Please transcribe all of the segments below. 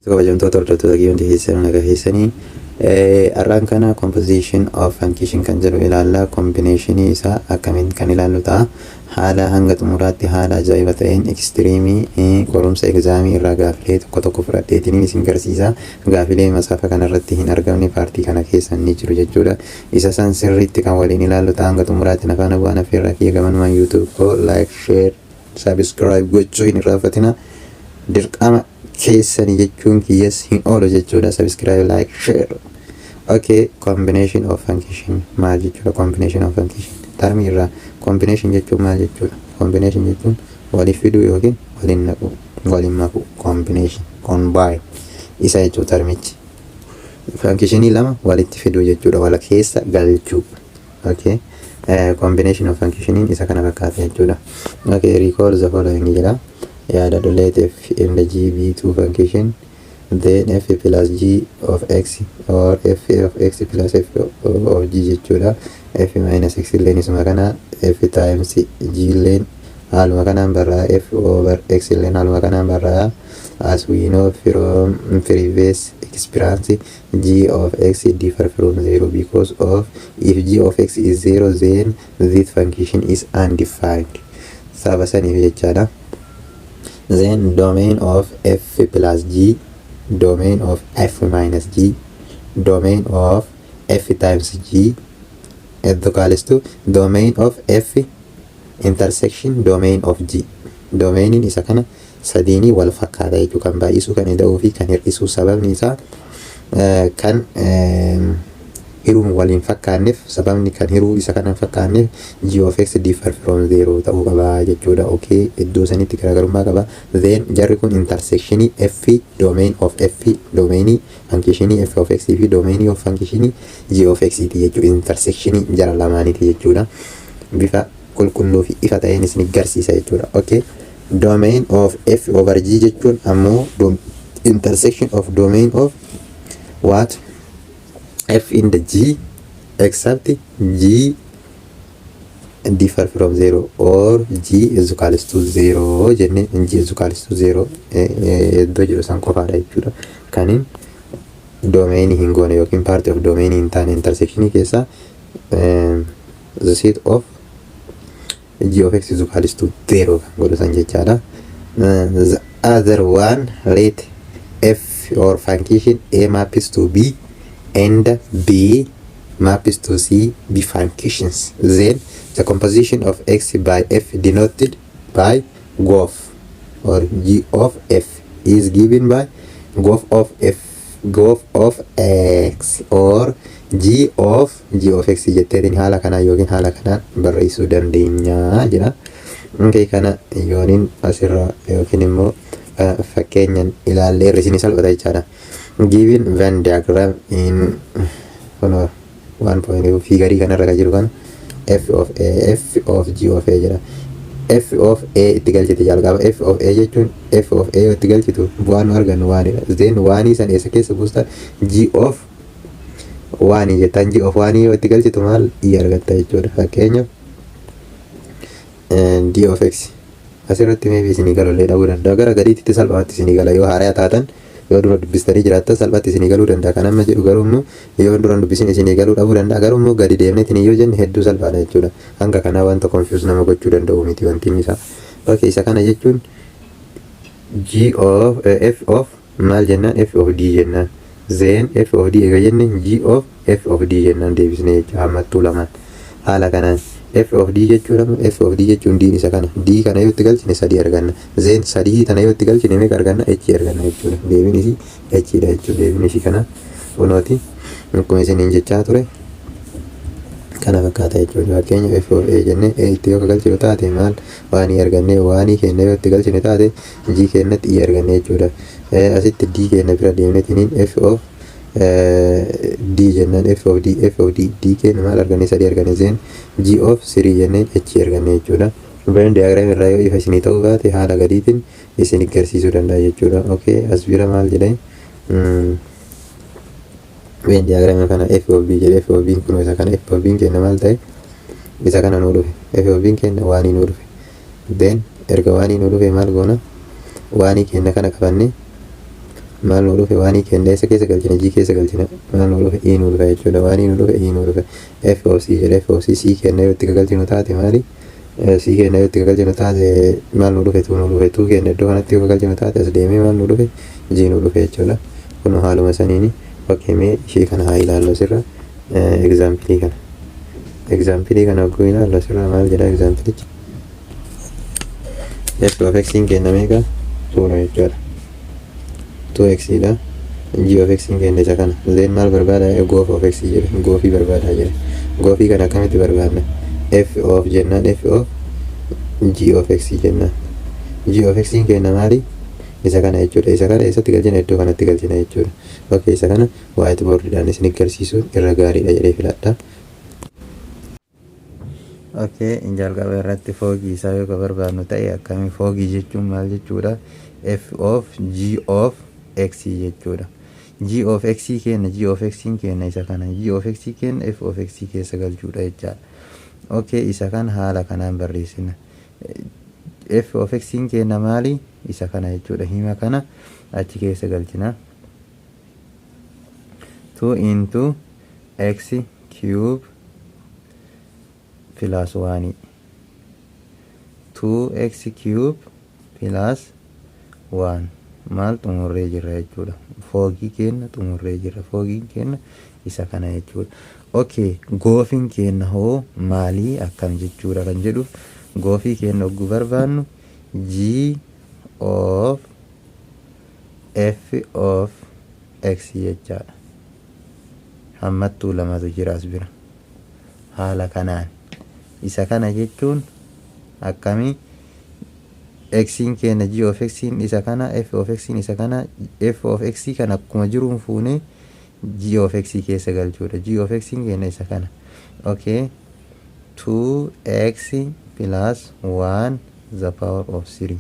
Kabajamtoota hordoftoota hundi keessan, nagaa keessanii. Har'aan kana composition of function kan jedhu ilaalla. Combinationii isaa akkamiin kan ilaallu ta'a. Haala hanga xumuraatti haala ajaa'iba ta'een extreme qorumsa examii irraa gaafilee tokko tokko fudhadheetiin isin garsiisa. Gaafilee masaafa kanarratti hin argamne partii kana keessa ni jiru jechuudha. Isa san sirriitti kan waliin ilaallu ta'a. Hanga xumuraatti na faana bu'aan affeerraa kiyya. Gamanumaan YouTube koo like, share, subscribe gochuu hin irraanfatina. Dirqama keessani jechuun kiyyas hin oolu jechuudha. Subscribe, like, share. Okay, combination of function maal jechuudha? Combination of function termii irraa combination jechuun maal jechuudha? Combination jechuun waliif fiduu yookiin waliin naquu, waliin makuu. Combination, combine isa jechuu. Termichi functionii lama walitti fiduu jechuudha, wala keessa galchuu. Okay, combination of functioniin isa kana fakkaata jechuudha. Okay, recall the following jedha. Yaada, let f and g be two function, then f plus g of x or f of x plus f of g jechuudha. F minus x illeen isuma kana, f times g illeen haaluma kanaan barraa, f over x illeen haaluma kanaan barraa. As we know from previous experience, g of x differ from 0 because of if g of x is 0, then this function is undefined. Sababa saniif jechaadha. Then domain of f plus g, domain of f minus g, domain of f times g is equals to domain of f intersection domain of g. Domainiin isa kana sadiinii wal fakkaata jechuu, kan baay'isuu, kan ida'uu fi kan hir'isuu. Sababni isaa kan hiruun waliin fakkaanneef, sababni kan hiruu isa kana hin fakkaanneef g of x differ from zero ta'uu qaba jechuudha. Okay, iddoo sanitti garaagarummaa qaba. Then jarri kun intersectionii f, domain of f, domainii functionii f of x fi domainii of functionii g of x ti jechuudha. Intersectionii jara lamaaniiti jechuudha. Bifa qulqulluu fi ifa ta'een isin garsiisa jechuudha. Okay. Domain of f over g jechuun ammoo intersection of domain of what? F in the g except g differ from zero or g is equals to zero jenne. G is equals to zero iddoo jedhu san qofaadha jechuudha. Kanin domain hin goone yookiin part of domain hin taane intersectionii keessa the set of g of x is equals to zero kan godhu san jechaadha. The other one, let f or function a maps to b and b maps to c be functions, then the composition of x by f denoted by gof or g of f is given by gof of f, gof of x or g of g of x jetteetiin haala kanaan yookiin haala kanaan barreessuu dandeenya jedha. Okay, kana yooniin asirra yookiin immoo fakkeenyan ilaallee irra isinii salphata jechaadha. Given Venn diagram in kun one point figurii kanarra kan jiru kana, f of a, f of g of a jedha. F of a itti galchite jalqaba. F of a jechuun f of a itti galchitu bu'aan nu argannu oneidha. Then oneii san eessa keessa buusta? G of oneii jettaan. G of oneii yoo itti galchitu maal i argatta jechuudha. Fakkeenyaaf d of x asirratti maybe isinii galullee dhabuu danda'a. Gara gadiitti salphaatti isinii gala. Yoo haaraa taatan, yoo dura dubbistanii jiraattan, salphaatti isinii galuu danda'a. Kan amma jedhu garuu immoo yoo dura dubbisin isinii galuu dhabuu danda'a. Garuu immoo gadi deemneetiin yoo jenne hedduu salphaadha jechuudha. Hanga kanaa wanta confuse nama gochuu danda'u miti wanti isaa. Okay, isa kana jechuun G of F of maal jennaan? F of D jennaan. Then F of D eega jenne, G of F of D jennaan deebisnee jechuudha. Hammattuu lamaan haala kanaan F of D jechuun ammoo F of D jechuun D isa kana, D kana yoo itti galchine sadii arganna. Then sadii tana yoo itti galchine meeqa arganna? H arganna jechuudha. Deebiin isii H dha jechuudha. Deebiin isii kana kunooti, akkuma isiniin jechaa ture kana fakkaata jechuudha. Fakkeenya F of A jennee A itti yoo galchinu taate maal? Oneii arganne. Oneii keenya yoo itti galchine taate G keenyatti E arganne jechuudha. Asitti D keenya bira deemneetiniin F of D jennaan, F of D, F of D, D keenya maal arganne? Sadii arganne. Then G of 3 jenneen H arganne jechuudha. Venn diagram irraa yoo ifa isinii ta'uu baate haala gadiitiin isin agarsiisuu danda'a jechuudha. Okay, as bira maal jedhee Venn diagram kana? F of B jedhe. F of B kun isa kana. F of B keenya maal ta'e? Isa kana nuu dhufe. F of B keenya oneii nuu dhufe. Then erga oneii nuu dhufe maal goona? Oneii keenya kana qabanne Maal nu dhufe? One kenna eessa keessa galchina? G keessa galchina. Maal nu dhufe? E nu dhufe jechuudha. One nu dhufe, E nu dhufe. F of C jedhe. F of C, C kenna yoo itti galchinu taate maali? C kenna yoo itti galchinu taate maal nu dhufe? Two nu dhufe. Two kenna iddoo kanatti yoo galchinu taate as deemee maal nu dhufe? G nu dhufe jechuudha. Kun haaluma saniini. Okay, mee ishee kana haa ilaallu asirra. Example kana. Example kana hogguu ilaallu asirra maal jedha examplichi? F of x kenna meeqa? Twodha jechuudha. 2x dha. G of x kenna isa kana. Then maal barbaada? Gof of x jedhe. Gofii barbaadaa jedhe. Gofii kana akkamitti barbaadna? F of jennaan, f of g of x jennaan. G of x kenna maali? Isa kana jechuudha. Isa kana eessatti galchina? Iddoo kanatti galchina jechuudha. Okay, isa kana white boardiidhaan isin agarsiisuun irra gaariidha jedhee filadha. Okay, jalqaba irratti fogii isaa yoo ka barbaadnu ta'e akkamii? Fogii jechuun maal jechuudha? F of g of x jechuudha. G of x kenna, g of x kenna isa kana, g of x kenna f of x keessa galchuudha jechaadha. Okay, isa kana haala kanaan barreessina. F of x kenna maali? Isa kana jechuudha. Hima kana achi keessa galchina. 2 into x cube plus 1, 2x cube plus 1. Maal xumurree jirra jechuudha? Fogii kenna xumurree jirra. Fogiin kenna isa kana jechuudha. Okay, gofiin kenna hoo maalii, akkam jechuudha kan jedhuuf, gofii kenna hogguu barbaannu g of f of x jechaadha. Hammattuu lamatu jira as bira. Haala kanaan isa kana jechuun akkamii? Xiin keenya, g of xiin isa kana, f of xiin isa kana. F of x kana akkuma jiruun fuunee g of x keessa galchuudha. G of x keenya isa kana. Okay, 2x plus 1 the power of 3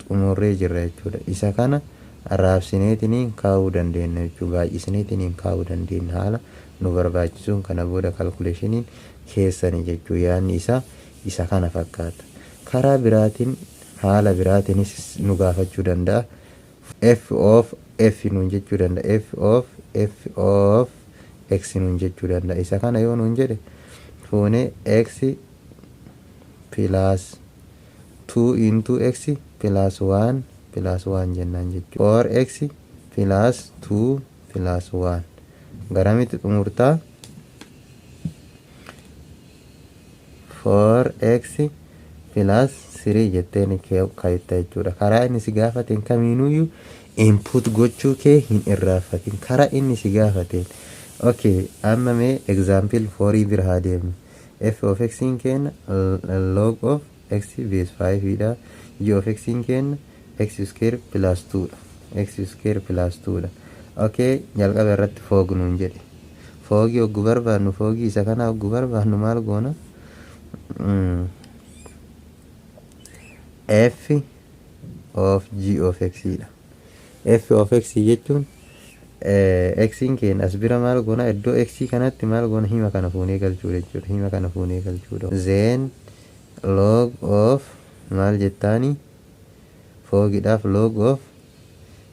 xumurree jirra jechuudha. Isa kana raabsineetiniin kaa'uu dandeenya jechuudha. Baay'isneetiniin kaa'uu dandeenya haala nu barbaachisuun. Kana booda calculationiin keessani jechuu. Yaadni isaa isa kana fakkaata. Karaa biraatiin, haala biraatiinis nu gaafachuu danda'a. F of f nuun jechuu danda'a. F of f of x nuun jechuu danda'a. Isa kana yoo nuun jedhe, fuunee x plus 2 into x plus 1 plus 1 jennaan jechuudha. Or x plus 2 plus 1 garamitti xumurtaa? 4x plus 3 jetteen kaayetta jechuudha. Karaa inni si gaafateen kamiinuyyuu input gochuu kee hin irraanfatin. Karaa inni si gaafateen. Okay, amma mee example 4 bira haa deemnu. F of x kenna log of x base 5 dha. G of x kenna x square plus 2 dha. X square plus 2 dha. Okay, jalqaba irratti fog nuun jedhe. Fogii hogguu barbaadnu, fogii isa kana hogguu barbaadnu maal goona? F of g of x dha. F of x jechuun x keenya as bira maal goona? Iddoo x kanatti maal goona? Hima kana fuunee galchuudha jechuudha. Hima kana fuunee galchuudha. Then log of maal jettaani? Fogiidhaaf log of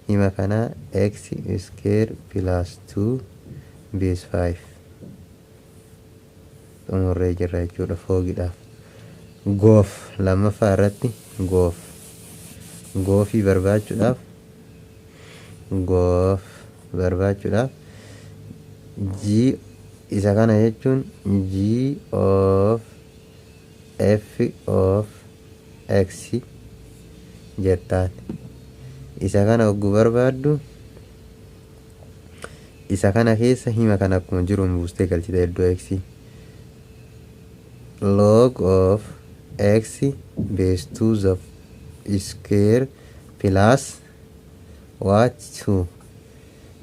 hima kana x square plus 2 base 5 xumurree jirra jechuudha fogiidhaaf. Gof lammaffaa irratti, gof, gofii barbaachuudhaaf, gof barbaachuudhaaf g isa kana jechuun g of f of x jettaan. Isa kana hogguu barbaaddu, isa kana keessa hima kana akkuma jiruun buustee galchita iddoo x. Log of x base 2 the square plus what? 2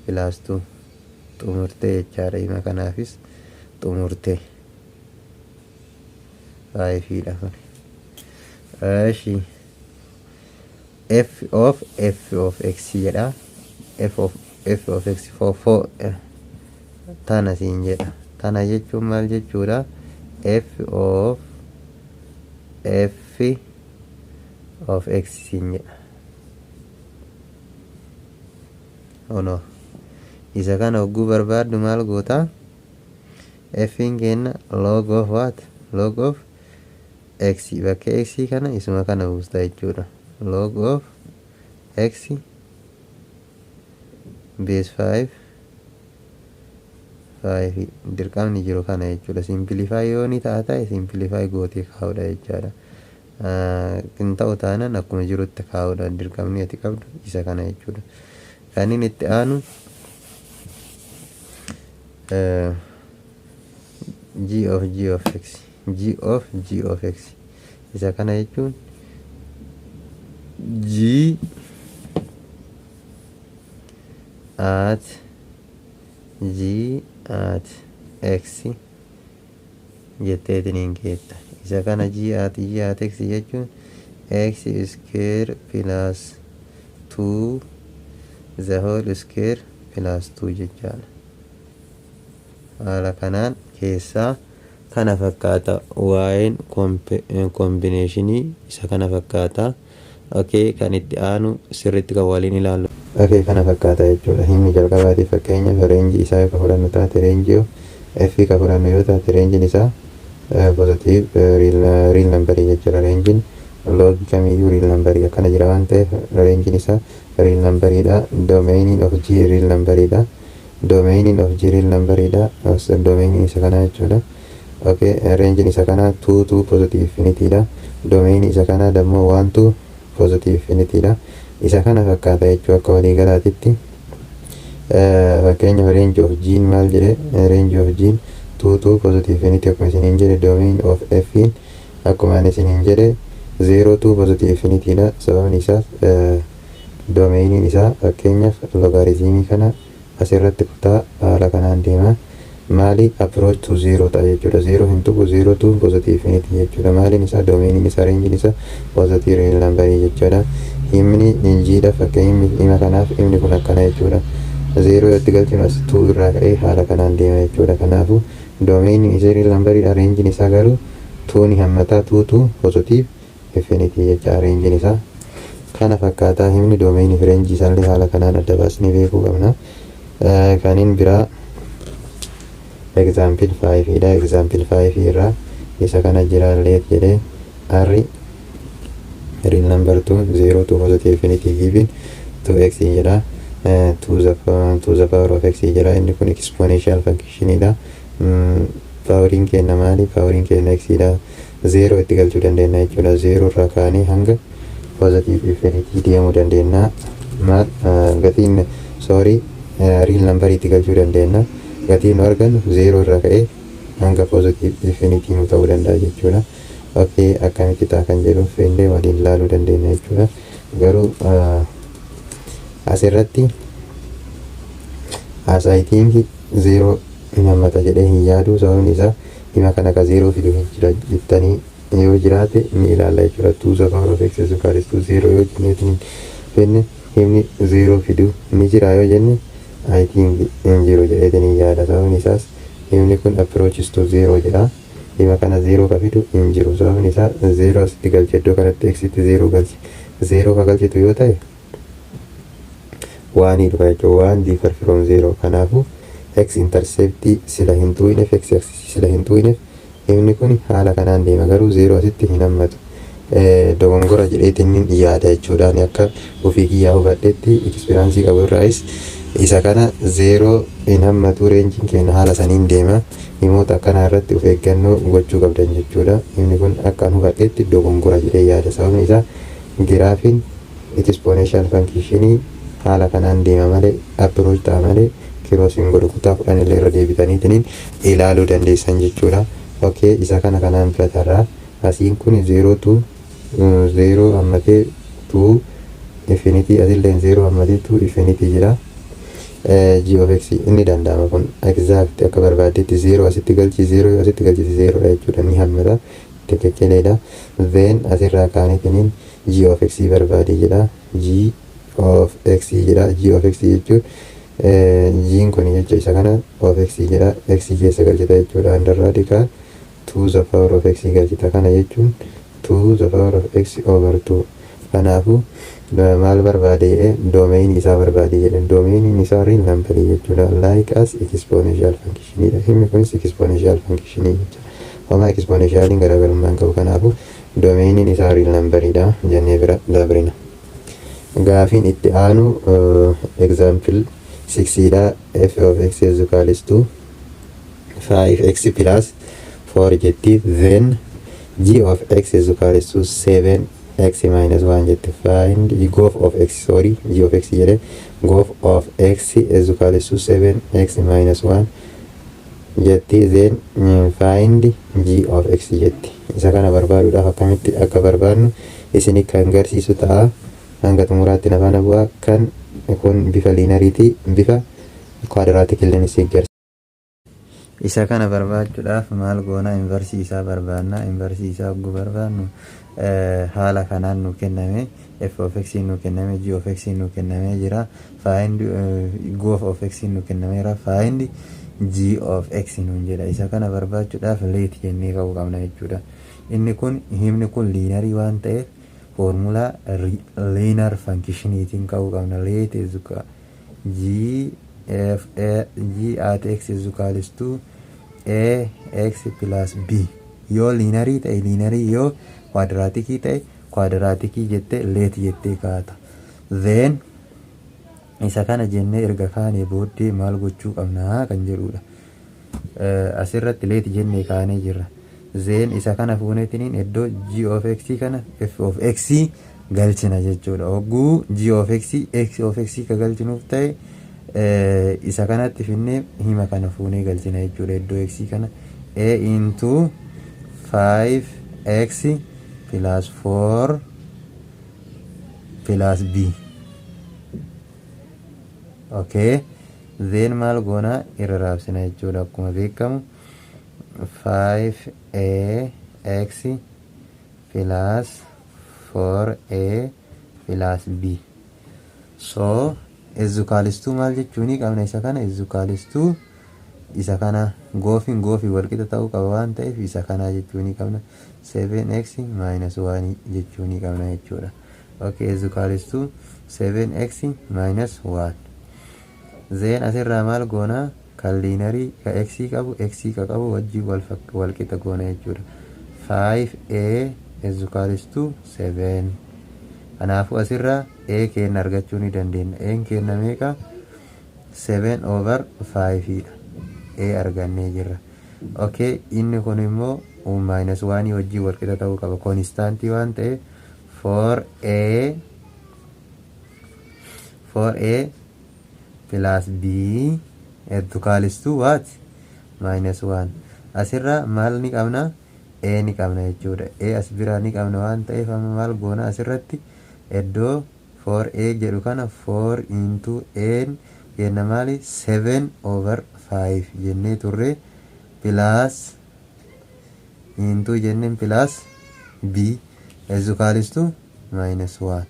plus 2 xumurtee jechaadha. Hima kanaafis xumurtee fiveiidha kun. Eshi, f of f of x jedha. F of f of x for for tana siin jedha. Tana jechuun maal jechuudha? F of f of x siin jedha. Ono isa kana hogguu barbaaddu maal goota? F'n kenna log of what? Log of x. Bakka x kana isuma kana buusta jechuudha. Log of x base 5 5. Dirqamni jiru kana jechuudha. Simplify yoo ni ta'a ta'e, simplify gootee kaa'uudha jechaadha. Hin ta'u taanaan akkuma jirutti kaa'uudha. Dirqamni ati qabdu isa kana jechuudha. Kan inni itti aanu g of g of x, g of g of x. Isa kana jechuun g at g at x jetteetiniin keetta. Isa kana g at g at x jechuun x square plus 2 the whole square plus 2 jechaadha. Haala kanaan keessaa kana fakkaata. Waa'een combinationii isa kana fakkaata. Okay, kan itti aanu sirriitti kan waliin ilaallu. Okay, kana fakkaata jechuudha. Himni jalqabaatiif, fakkeenyaaf, rangeii isaa yoo fudhannu taate, rangeii f ka fudhannu yoo taate, rangeiin isaa positive real numberii jechuudha. Rangeiin logii kamiyyuu real numberii akkana jira waan ta'eef, rangeiin isaa real numberiidha. Domainiin of g real numberiidha. Domainiin of g real numberiidha. Domainiin isa kanaa jechuudha. Okay, rangeiin isa kanaa 2 to positive infinity dha. Domainiin isa kanaa dammoo 1 to positive infinity dha. Isa kana fakkaata jechuu. Akka waliigalaatitti, fakkeenyaaf, range of g maal jedhe? Range of g 2 to positive infinity akkuma isiniin jedhe. Domain of f akkuma ani isiniin jedhe 0 to positive infinity dha. Sababni isaas domainiin isaa, fakkeenyaaf, logarithmii kana asirratti kutaa haala kanaan deema. Maali? Approach to zero ta'a jechuudha. Zero hin tuqu, zero to positive infinity jechuudha. Maaliin isaa? Domainiin isaa, rangeiin isaa positive real numberii jechuudha. Himni injiidha. Fakkeenya hima kanaaf himni kun akkana jechuudha. Zero itti galchinu as two irraa ka'ee haala kanaan deema jechuudha. Kanaafuu domainiin isaa real numberiidha. Rangeiin isaa garuu two ni hammataa, two to positive infinity jecha. Rangeiin isaa kana fakkaataa. Himni domainii fi rangeii isaallee haala kanaan adda baasnee beekuu qabna. Kaniin biraa example 5 dha. Example 5 irraa isa kana jira. Let jedhee, r real number 2 0 to positive infinity given 2x jedha, to the power of x jedha. Inni kun exponential function dha. Poweriin keenya maali? Poweriin keenya x dha. 0 itti galchuu dandeenya jechuudha. 0 irraa kaanee hanga positive infinity deemuu dandeenya. Maal gatiin? Sorry, real number itti galchuu dandeenya. Gatiin nu argannu 0 irraa ka'ee hanga positive infinity nu ta'uu danda'a jechuudha. Okay, akkamitti ta'a kan jedhuuf illee waliin ilaaluu dandeenya jechuudha. Garuu asirratti as I think 0 hin hammata jedhee hin yaadu. Sababni isaa hima kana ka 0 fidu hin jira jettanii yoo jiraate ni ilaalla jechuudha. 2 the power of x is equal to 0 yoo jenneetiin fenne, himni 0 fidu ni jira yoo jenne, I think hin jiru jedheetiin hin yaada. Sababni isaas himni kun approaches to 0 jedha. Hima kana 0 ka fidu hin jiru. Sababni isaa 0 asitti galche, iddoo kanatti x tti 0 galche. 0 ka galchitu yoo ta'e oneii dhufa jechuudha. One differ from 0. Kanaafuu x interceptii sila hin tuqineef, x axis sila hin tuqineef, himni kun haala kanaan deema, garuu 0 asitti hin hammatu. Dogongora jedheetiin yaada jechuudhaan akka ofii kiyyaa hubadhetti, experienceii qabu irraayis, isa kana zero hin hammatu. Rangeiin keenya haala saniin deema. Himoota akkanaa irratti of eeggannoo gochuu qabdan jechuudha. Himni kun akka an hubadhetti dogongora jedhee yaada. Sababni isaa giraafiin exponential functionii haala kanaan deema malee, approach ta'a malee cross hin godhu. Kutaa 10 illee irra deebitaniitiin ilaaluu dandeessan jechuudha. Okay, isa kana kanaan bira tarraa. Asiin kun zero to zero hammatee to infinity, asilleen zero hammatee to infinity jira. G of x inni danda'ama kun exact akka barbaaddetti zero asitti galchi. Zero yoo asitti galchite zerodha jechuudha, ni hammata, tekekkeleedha. Then asirraa kaaniitiniin g of x barbaade jedha. G of x jedha. G of x jechuun g'n kun jecha isa kana of x jedha. X keessa galchita jechuudha. Under radical 2 the power of x galchita. Kana jechuun 2 the power of x over 2. Kanaafuu Maal barbaade jedhe? Domainii isaa barbaade jedhe. Domainiin isaa real numberii jechuudha. Like as exponential functionidha. Himni kunis exponential functionii jechuudha. Homaa exponentialiin garaagarummaa hin qabu. Kanaafuu domainiin isaa real numberiidha jennee bira dabrina. Gaafiin itti aanu example 6dha. F of x is equals to 5x plus 4 jetti. Then g of x is equals to 7x minus 1 jetti. Find gof of x, sorry, g of x jedhe. Gof of x is equals to 7x minus 1 jetti. Then find g of x jetti. Isa kana barbaaduudhaaf akkamitti akka barbaadnu isin kan garsiisu ta'a. Hanga xumuraatti na faana bu'aa. Kan kun bifa lineariiti, bifa quadratic illee isin garsiisa. Isa kana barbaachuudhaaf maal goona? Inversii isaa barbaanna. Inversii isaa hogguu barbaannu haala kanaan nu kenname. F of x nu kenname, g of x nu kennamee jira. Find gof of x nu kennameera. Find g of x nuun jedha. Isa kana barbaachuudhaaf let jennee ka'uu qabna jechuudha. Inni kun, himni kun linearii waan ta'eef foormulaa linear functioniitiin ka'uu qabna. Let g f a g at x is equals to a x plus b. Yoo linearii ta'e linearii, yoo quadraticii ta'e quadraticii jettee let jettee kaata. Then isa kana jennee erga kaanee booddee maal gochuu qabnaa kan jedhudha. Asirratti let jennee kaanee jirra. Then isa kana fuuneetiniin iddoo g of x kana f of x galchina jechuudha. Hogguu g of x x of x ka galchinuuf ta'e, isa kanatti finnee hima kana fuunee galchina jechuudha. Iddoo x kana a into 5x plus 4 plus b. Okay, then maal goona? Irra raabsina jechuudha. Akkuma beekamu 5a x plus 4a plus b, so is equals to maal jechuuni qabna? Isa kana is equals to isa kana goofiin goofii walqixa ta'uu qaba waan ta'eef, isa kana jechuuni qabna. 7x minus 1 jechuuni qabna jechuudha. Okay, is equals to 7x minus 1. Then asirraa maal goona? Kan linearii ka x qabu x ka qabu wajjin walqixa goona jechuudha. 5a is equals to 7. Kanaafuu asirraa a kenna argachuu ni dandeenya. A kenna meeqa? 7 over 5 dha. A argannee jirra. Okay, inni kun immoo minus 1 wajjin walqixa ta'uu qaba, constantii waan ta'eef. 4a 4a plus b equals to what? Minus 1. Asirra maal ni qabna? A ni qabna jechuudha. A as biraa ni qabna waan ta'eef, amma maal goona? Asirratti iddoo 4a jedhu kana 4 into a kenna maali? 7 over 5 jennee turre. Plus into jenneen plus b is equals to minus 1.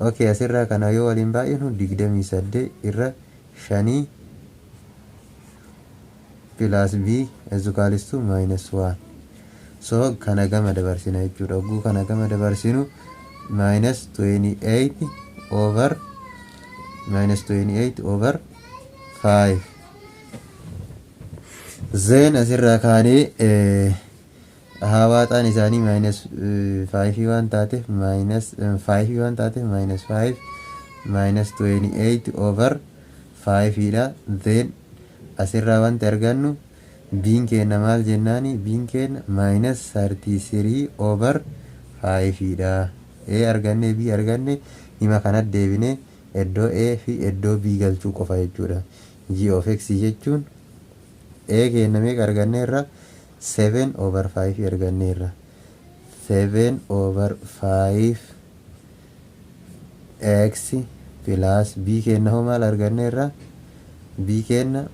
Okay, asirraa kana yoo waliin baay'inu 28 irra shanii plus b is equals to minus 1. So kana gama dabarsina jechuudha. Hogguu kana gama dabarsinu minus 28 over minus 28 over 5. Then asirraa kaanee hawaaxaan isaanii minus 5 waan taateef, minus 5 waan taateef, minus 5 minus 28 over 5 dha. Then asirraa wanti argannu biin kenna maal jennaani? Biin kenna minus 33 over 5 dha. A arganne, b arganne, hima kanatti deebine iddoo a fi iddoo b galchuu qofa jechuudha. G of x jechuun a kenna meeqa arganneerra? 7 over 5 arganneerra. 7 over 5 x plus b kenna hoo maal arganneerra? B kenna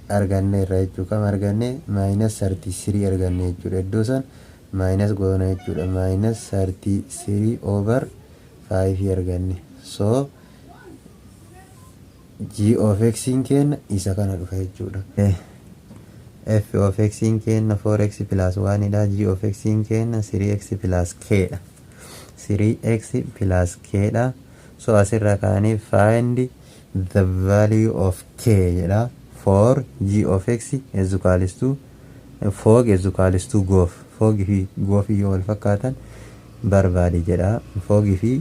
arganneerra jechuu kam arganne? Minus 33 arganne jechuudha. Iddoo san minus goona jechuudha. Minus 33 over 5 arganne. So g of x kenna isa kana dhufa jechuudha. F of x kenna 4x plus 1 dha. G of x kenna 3x plus k dha. 3x plus k dha. So asirraa kaanii "Find the value of k" jedha for g of x is equals to fog is equals to gof. Fog fi gof yoo wal fakkaatan barbaadi jedha. Fog fi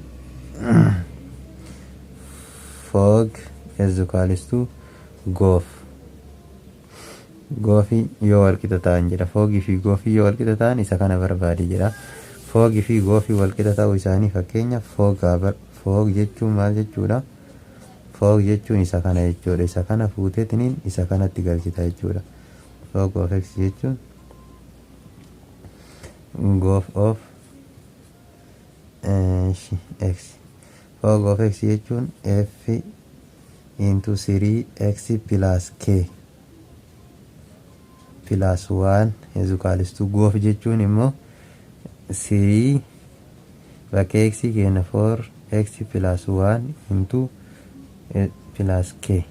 fog is equals to gof, gofi yoo wal qixa ta'an jedha. Fogii fi gofii yoo wal qixa ta'an isa kana barbaadi jedha. Fogii fi gofii wal qixa ta'uu isaanii, fakkeenya, fog jechuun maal jechuudha? Fog jechuun isa kana jechuudha. Isa kana fuuteetiniin isa kanatti galchita jechuudha. Fog of x jechuun gof of x. Fog of x jechuun f into 3x plus k plus 1 is equals to gof jechuun immoo 3 bakka x kenna 4 x plus 1 into plus k.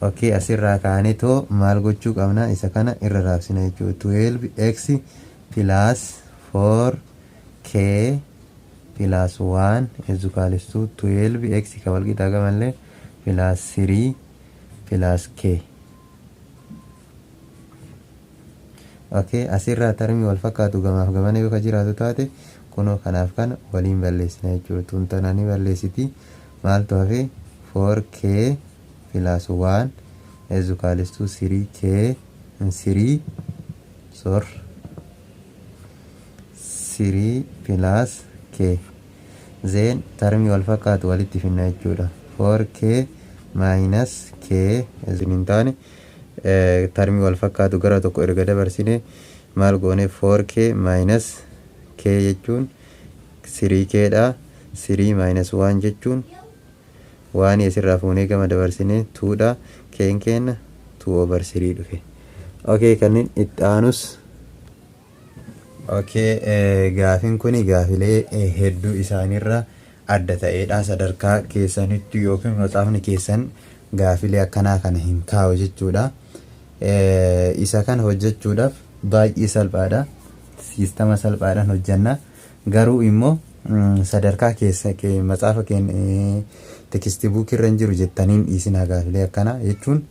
Okay, asirraa kaanee too maal gochuu qabna? Isa kana irra raabsina jechuudha. 12 x plus 4 k plus 1 is equals to 12 x ka walqixa gamallee plus 3 plus k. Okay, asirraa termii wal fakkaatu gamaaf gamana yoo ka jiraatu taate, kunoo kanaaf kana waliin balleessina jechuudha. Tun tananii balleessiti. Maaltu hafe? 4k plus 1 is equals to 3k 3, sorry, 3 plus k. Then termii wal fakkaatu walitti finna jechuudha. 4k minus k hin taane, termii wal fakkaatu gara tokko erga dabarsine maal goone? 4k minus k jechuun 3k dha. 3 minus 1 jechuun waan asirraa fuunee gama dabarsine 2 dha. Keen kenna 2 over 3 dhufe. Okay, kanneen itti aanus. Okay, gaafin kuni gaafilee hedduu isaanirra adda ta'eedha. Sadarkaa keessanitti yookiin matsaafni keessan gaafilee akkanaa kana hin kaa'u jechuudha. Isa kana hojjechuudhaaf baay'ee salphaadha. Siistama salphaadhaan hojjenna. Garuu immoo sadarkaa keessa matsaafa keenya textbook irra hin jiru jettaniin dhiisinaa. Gaafilee akkanaa jechuun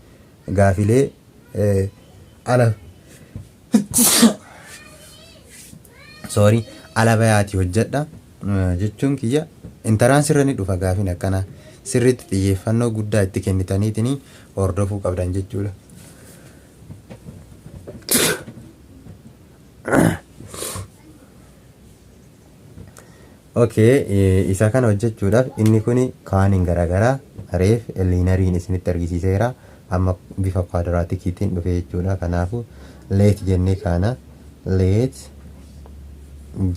gaafilee ala, sorry, ala bayaati hojjedha jechuun kiyya, entrance irra ni dhufa gaafin akkanaa. Sirriitti xiyyeeffannoo guddaa itti kennitaniitiin hordofuu qabdan jechuudha. Okay, isa kana hojjechuudhaaf inni kun kaaniin garaagaraa reef lineariin isinitti argisiiseera. Amma bifa quadraticiitiin dhufe jechuudha. Kanaafuu let jennee kaana. Let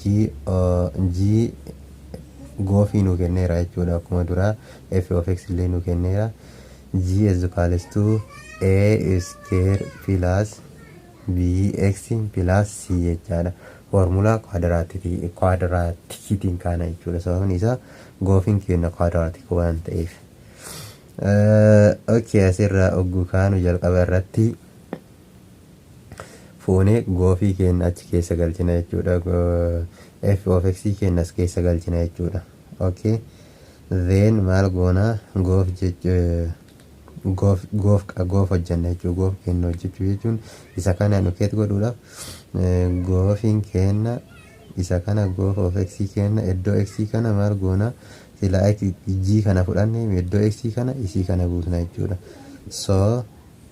g g gofii nu kenneera jechuudha. Akkuma duraa f of x illee nu kenneera. G is equals to a square plus bx plus c jechaadha. Foormulaa quadraticiitiin kaana jechuudha. Sababni isaa gofiin keenya quadratic waan ta'eef. Okay, asirraa ogguu kaanu jalqaba irratti fuunee gofii keenya achi keessa galchina jechuudha. F of x keenya as keessa galchina jechuudha. Okay, then maal goonaa? Gof gof gof gof hojjenna jechuudha. Gof keenya hojjechuu jechuun isa kana nukeet godhuudhaaf gofiin keenya isa kana, gof of x keenya, iddoo x kana maal goonaa? Sila g kana fudhanne, iddoo x kana isii kana buusna jechuudha. So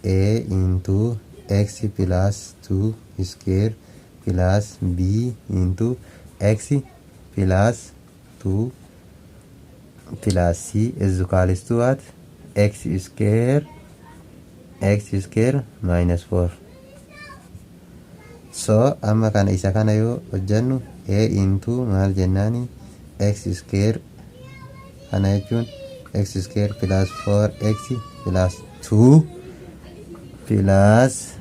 a into x plus 2 square plus b into x plus 2 plus c is equals to what? X square, x square minus 4. So amma kana isa kana yoo hojjennu, a into maal jennaani? X square kana jechuun x square plus 4x plus 2 plus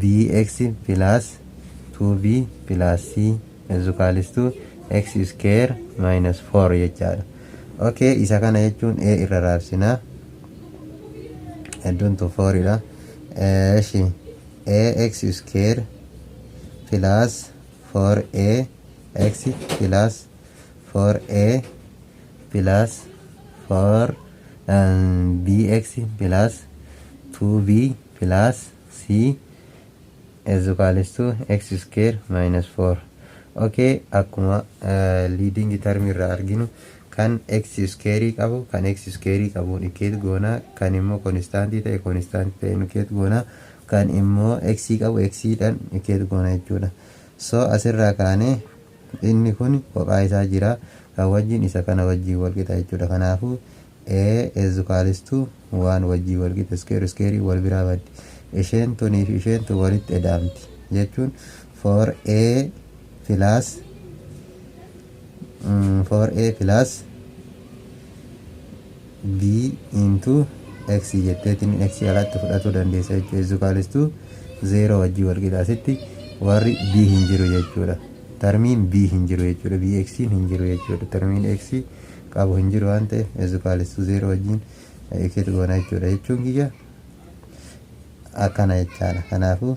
bx plus 2b plus c is equals to x square minus 4 jechaadha. Okay, isa kana jechuun a irra raabsinaa. Iddoon tun 4 dha. Eeshi, ax square plus 4a x plus 4a plus 4 bx plus 2b plus c is equals to x square minus 4. Okay, akkuma leading term irraa arginu, kan x square qabu kan x square qabuun equate goona, kan immoo constantii ta'e constantii ta'e equate goona, kan immoo x qabu x dhaan equate goona jechuudha. So asirraa kaanee inni kun kophaa isaa jira, kan wajjin isa kana wajjin wal qixa jechuudha. Kanaafuu a is equals to waan wajjin wal qixa, square square wal biraa baddi. Isheen tunii fi isheen tun walitti eda'amti jechuun 4a plus 4a plus b into x jetteetiin x alatti fudhatuu dandeessa jechuudha. Is equals to 0 wajjin wal qixa. Asitti warri b hin jiru jechuudha. Termiin b hin jiru jechuudha. Bx hin jiru jechuudha. Termiin x qabu hin jiru waan ta'eef is equals to 0 wajjin equate goona jechuudha. Jechuun kiyya akkana jechaadha. Kanaafuu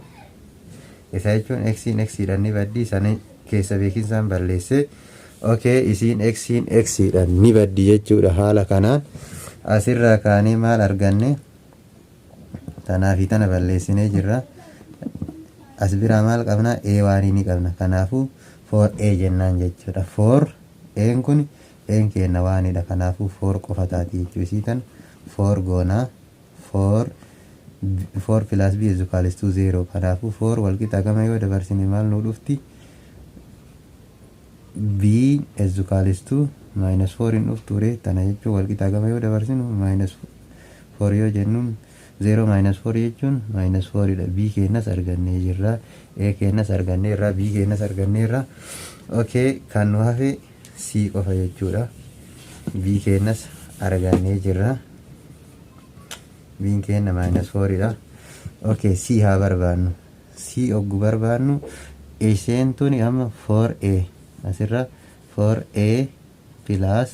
isa jechuun x x dhaan ni baddi, sana keessa beekinsaan balleesse. Okay, isiin x x dhaan ni baddi jechuudha. Haala kanaan asirraa kaanee maal arganne? Tanaa fi tana balleessinee jirra. As biraa maal qabna? A waanii ni qabna. Kanaafuu 4a jennaan jechuudha. 4 een kun een kenna waanidha. Kanaafuu 4 qofa taati jechuu. Isii tan 4 goonaa, 4 4 plus b is equals to 0. Kanaafuu 4 walqixa gama yoo dabarsine maal nu dhufti? B is equals to minus 4 hin dhuftu ture. Tana jechuun walqixa gama yoo dabarsinu minus 4 yoo jennuun, 0 minus 4 jechuun minus 4 dha. B kennas argannee jirra, a kennas arganneerra, b kennas arganneerra. Okay, kan nu hafe c qofa jechuudha. B kennas argannee jirra. B kenna minus 4 dha. Okay, c haa barbaannu. C oggu barbaannu, isheen tuni amma 4a asirra 4a plus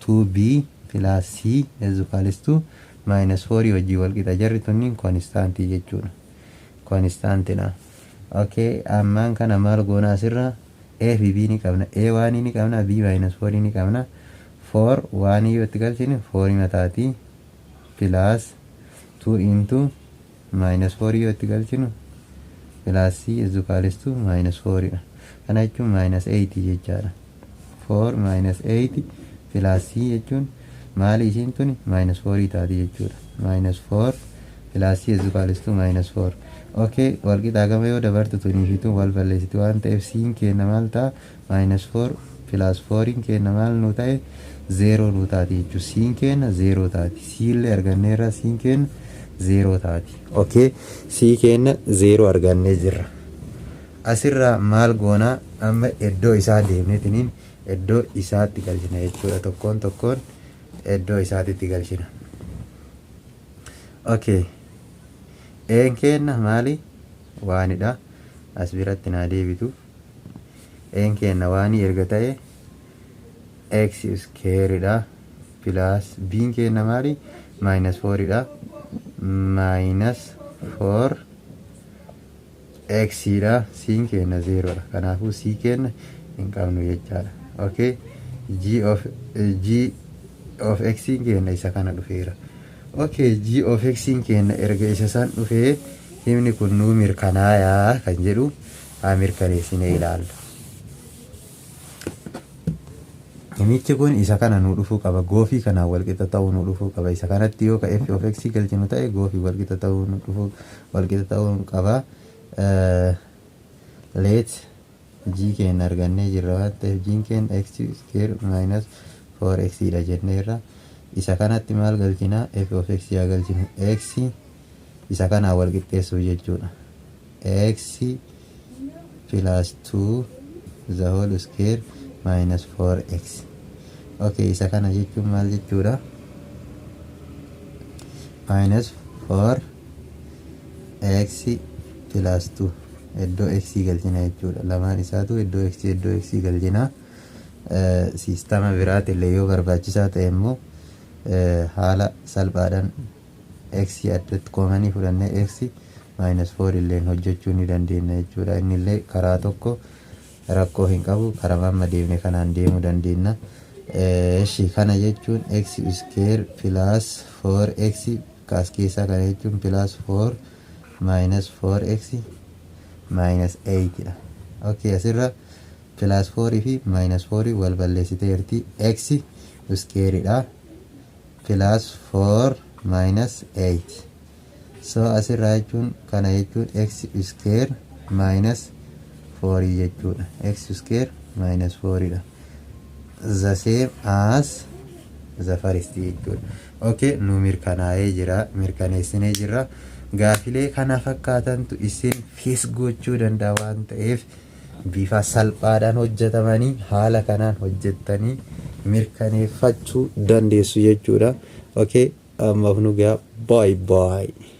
2b plus c is equals to minus 4 wajjin wal qixa. Jarri tunniin constantii jechuudha, constantidha. Okay, ammaan kana maal goona? Asirra a fi b ni qabna, a waanii ni qabna, b minus 4 ni qabna. 4 waanii yoo itti galchine 4 mataati, plus 2 into minus 4 yoo itti galchinu plus c is equals to minus 4 dha. Kana jechuun minus 8 jechaadha. 4 minus 8 plus c jechuun maali? Isiin tuni minus 4 taati jechuudha. Minus 4 plus c is equals to minus 4. Okay, wal qixaa gama yoo dabartu tunii fi tun wal balleessiti waan ta'eef siin kenna maal ta'a? Minus 4 plus 4 kenna maal nu ta'e? 0 nu taati jechuudha. Siin kenna 0 taati. Siillee arganneerra, siin kenna 0 taati. Okay, sii kenna 0 argannee jirra. Asirraa maal goonaa? Amma iddoo isaa deemneetiniin iddoo isaatti galchina jechuudha. Tokkoon tokkoon iddoo isaatitti galchina. Okay, een kenna maali? Waanidha. As biratti naa deebitu. Een kenna waanii erga ta'e x squareidha, plus biin kenna maali? Minus 4 dha. Minus 4 x dha. Siin kenna 0 dha. Kanaafuu c kenna hin qabnu jechaadha. Okay, g of x kenna isa kana dhufeera. Okay, g of x kenna erga isa san dhufee, himni kun nuu mirkanaayaa kan jedhu haa mirkaneessinee ilaalla. Himichi kun isa kana nuu dhufuu qaba. Goofii kanaan walqixa ta'uu nuu dhufuu qaba. Isa kanatti yoo ka f of x galchinu ta'e, goofii walqixa ta'uu nuu dhufuu, walqixa ta'uu qaba. Let g keenya argannee jirra waan ta'eef, g keenya x square minus 4x dha jenneerra. Isa kanatti maal galchinaa? F of x haa galchinu. X isa kanaan wal qixxeessuuf jechuudha. X plus 2 the whole square minus 4x. Okay, isa kana jechuun maal jechuudha? Minus 4 x plus 2 iddoo x galchina jechuudha. Lamaan isaatu iddoo x galchina. Siistama biraatillee yoo barbaachisaa ta'e immoo, haala salphaadhaan x addatti commonii fudhannee x minus 4 illeen hojjechuu ni dandeenya jechuudha. Innillee karaa tokko. Rakkoo hin qabu, karaa amma deemne kanaan deemuu dandeenya. Eshi, kana jechuun x square plus 4x kaas keessaa, kana jechuun plus 4 minus 4x minus 8 dha. Okay, asirra plus 4 fi minus 4 wal balleessiteerti, x square dha plus 4 minus 8. So asirraa jechuun, kana jechuun x square minus 4 jechuudha. X square minus 4 dha, the same as the first jechuudha. Okay, nu mirkanaa'ee jira, mirkaneessinee jira. Gaafilee kana fakkaatantu isin fiis gochuu danda'a waan ta'eef, bifa salphaadhaan hojjetamanii haala kanaan hojjettanii mirkaneeffachuu dandeessu jechuudha. Okay, ammaaf nu gaa, bye bye.